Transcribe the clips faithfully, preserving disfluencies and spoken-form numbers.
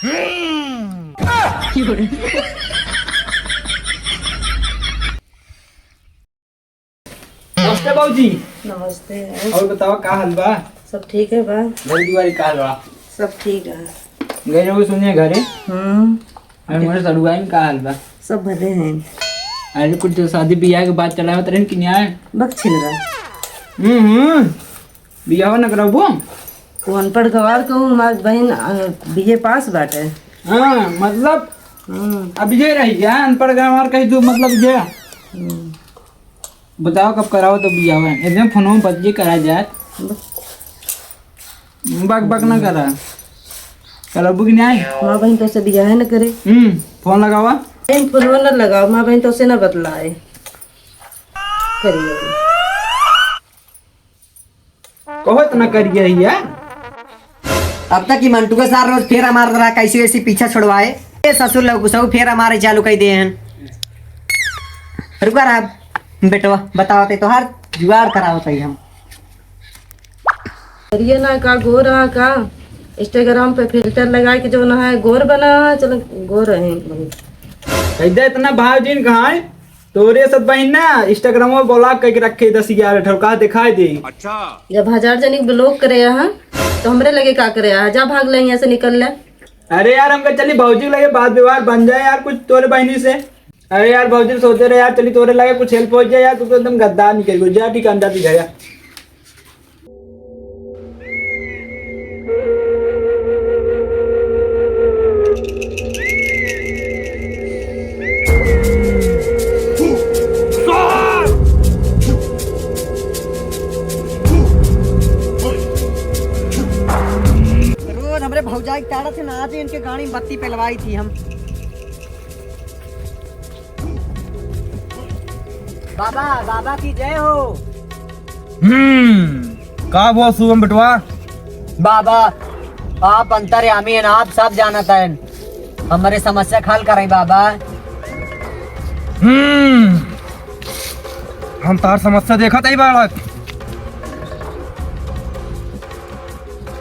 नमस्ते बाबूजी। नमस्ते। और बताओ, का हाल बा? सब ठीक है बा। घर दुआरी का हाल बा? सब ठीक है। गए रहो सुनिए घरे। हम्म। अरे मोरे सड़ुआइन का हाल बा? सब भले हैं। अरे कुछ शादी बियाह के बात चलावत रहे कि नहीं आए? बक छिन रहा। हम्म, हम्म। बियाह न कराबो? वो अनपढ़ गवार कहूँ, हमार बहिन, अ, बीए पास बाटे। हाँ, मतलब, हम्म। अब ये रही गया, अनपढ़ गवार कही तू, मतलब, ये। हम्म। बताओ, कब कराओ तो बियाह? एकदम फोन में बतिये करा जाए। बक, बक ना करा। कराबो कि नहीं? माँ बहिन तो से बियाह न करे। हम्म, फोन लगावा। नहीं, फोन न लगाओ, माँ बहिन तो से ना बतलाए। करिए। कहो इतना करिए यार। अब तक ई मंटुआ सार रोज फेरा मारत रहा, कैसे वैसे पीछा छुड़वाए। ए ससुर लोग सब फेरा मारे चालू कर दे हैं। रुका रहा बेटवा, बताओ ते तोहार जुगाड़ कराओ तई हम। करिए ना का, गोर रहा का? Instagram पे filter लगा के जो ना है, गोर बना है, चलो गोर है बहुत। कैसे इतना भाव जिन कहाँ है? तोरे सब बहिन ना Instagram में block करके रखे दस ग्यारह ठो, का दिखाई दे। अच्छा। जब हजार जनी block करे यहाँ, तो हमरे लगे का करे यहाँ? जा भाग ले, यहाँ से निकल ले। अरे यार, हमका चली भौजी लगे बात व्यवहार बन जाए यार, कुछ तोरे बहिनी से। अरे यार, भौजी सोचे रहे यार, चली तोरे लगे कुछ help हो जाए यार, तू तो एकदम गद्दार निकल गई। जा ठीक है, अंदर दिखा यार। रोज हमरे भौजाई के ताड़त है ना, आज इनके गाड़ी में बत्ती पेलवाई थी हम। बाबा, बाबा की जय हो। हम्म, का हुआ शुभम बेटवा? बाबा, आप अंतर्यामी हैं, आप सब जानत हैं। हमरे समस्या का हल करें बाबा। हम्म, हम तार समस्या देखत ही बालक।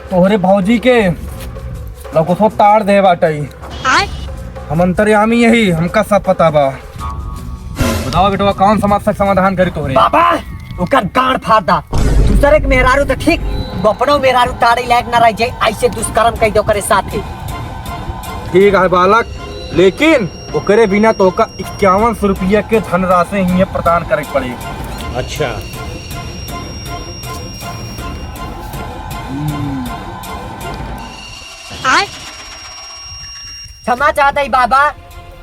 तोहरे भौजी के लौकुसो ताड़ दे बाटई। आय? हम अंतर्यामी यही, हमका सब पता बा। बताओ बेटवा, कौन समस्या के समाधान करी तोहरे? बाबा, ओकर गांड फाड़ दा। दूसरे के मेहरारू तो ठीक, अपनो मेहरारू ताड़े लायक ना रह जाए, ऐसे दुष्कर्म कह दो करे साथे। ठीक है बालक, लेकिन ओकरे बिना तोका इक्यावन सौ रुपया के धनराशि हिये प्रदान करे के पड़ी। अच्छा। हम्म। आय? क्षमा चाहत हई बाबा,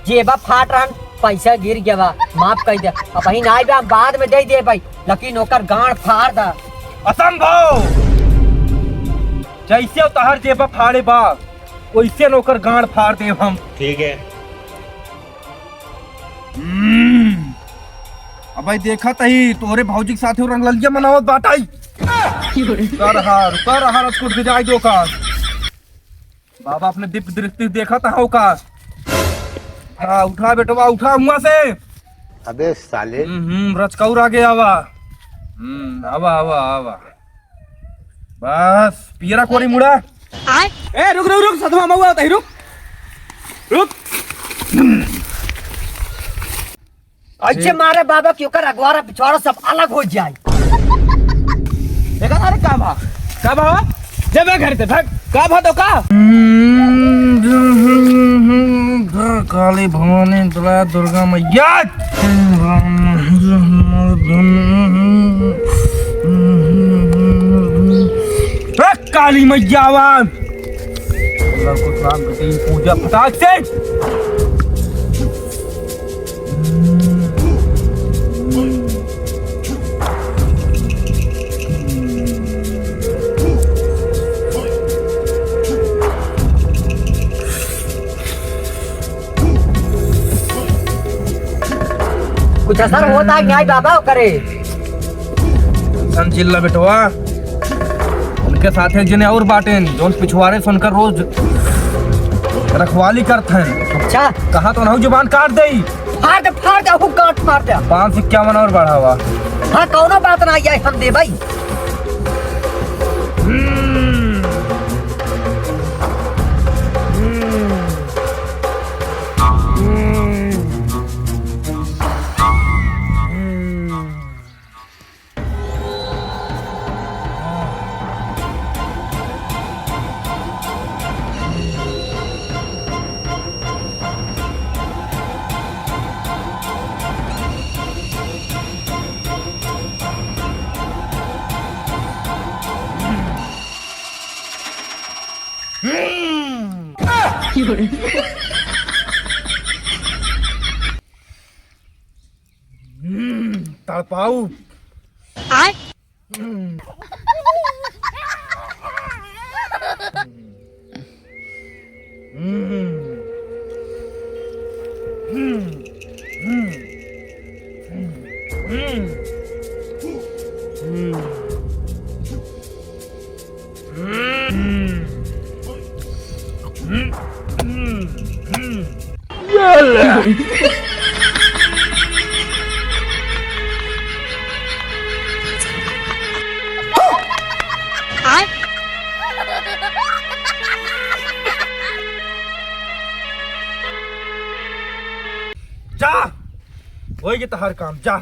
जेबा फाट रहन, पैसा गिर गया बा, माफ कर दे। अबहीं नाई बा, हम बाद में दे देबई, लेकिन ओकर गांड फाड़ दा। असंभव! जैसे तहर जेबा फाड़े बा, वैसे न ओकर गांड फाड़ देब हम। ठीक है। हम्म। अबे देखत ही तोहरे भौजी के साथे रंगललिया मनावत बाटई। कर हार, कर हार, उसको गिराई दो का। बाबा अपने दिव्य दृष्टि से देखत हो का। हाँ, उठा बेटवा, उठा हुआ से। अबे साले। हम्म, हम्म, रचकाऊ आगे आवा। हम्म, आवा, आवा, आवा। बस, पियरा कोरी मुड़ा। आय। ए, रुक, रुक, रुक, सतवा मऊआ होता ही, रुक। रुक। अच्छे मारे बाबा की ओकर अगवारा पिछवाड़ा सब अलग हो जाए। देखा, अरे का भा? का भा? जब घर से भाग, का भा तो का? काली भवानी, दुर्गा, दुर्गा मैया। ए, काली मैया आवा। अल्लाह को सलाम करते ही पूजा फटाक से। कुछ असर होता है क्या बाबा करे? टेंशन जिल्ला बेटवा, उनके साथे जने और बाटेन, जौन पिछवाड़े से उनकर रोज रखवाली करत हैं। अच्छा। कहा तो ना जुबान काट देई। फाड़ दे, फाड़ दे, हु गांठ फाड़ दे। पाँच सौ इक्यावन और बढ़ावा। हाँ, कौनो बात ना, ये हम देबई। हम्म। हम्म, तड़पाऊ। जा, होई गे तोहार काम, जा।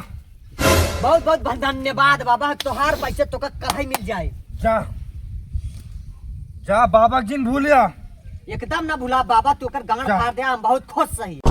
बहुत बहुत धन्यवाद बाबा, तोहार पैसे तोका कल्है मिल जाए। जा, जा, बाबा जिन भूलिया। एकदम ना भुला बाबा, तू ओकर गांड जा। फाड़ दे, हम बहुत खुश सही।